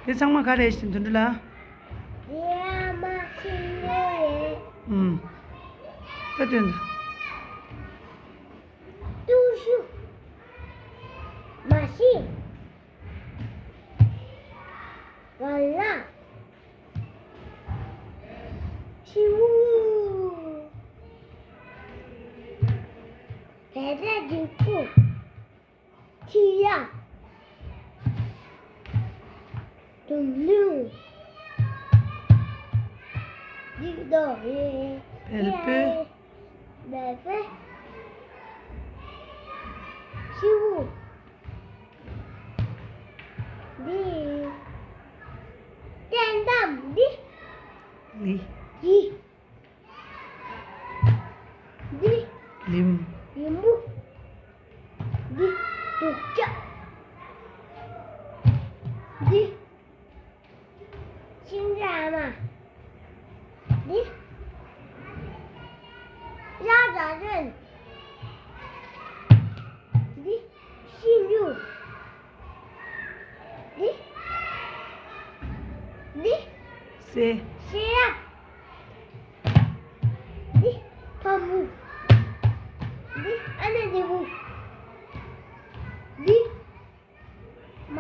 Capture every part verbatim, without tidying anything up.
དེ་ཚང་མ་ག་རེ་རེད་ཟེར་དུད་འགྲོ་ལ། དེ་ཨ་མ་ཤིང་ལོ་རེད། ཨུམ། ད་དོན་དུ། ཏུ་ཤུ། མ་ཤི། ག་ལ། ཤི་བུ། བེ་ར་འབྲས་བུ། ཁྱི་ཡ། དུང་ལུ། འདི་རྡོ་རེད། བལ་པོ། བལ་པོ། ཤི་བུ། འདི། ཏན་ཏན་འདི། ལི། ཡི། འདི། ལིམ། ལིམ་བུ། འདི། དུག་ཅག་འདི། ཤིང་ར་མ། འདི། ར་ཛ་རོན། འདི། ཤིང་ཡུ། འདི། འདི། སེ། ཤེས་རབ། འདི། ཕ་མུ། འདི། ཨ་ན་འབྲས་བུ། འདི། མ།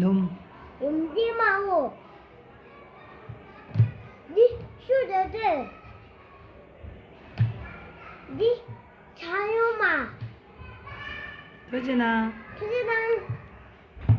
ལུམ། ལུམ་འདི་མ་འོ། འདི། ཤུ་དོ་དོ། འདི། ཆ་ཡོང་མ། ཐུགས་རྗེ་གནང་། ཐུགས་རྗེ་གནང་།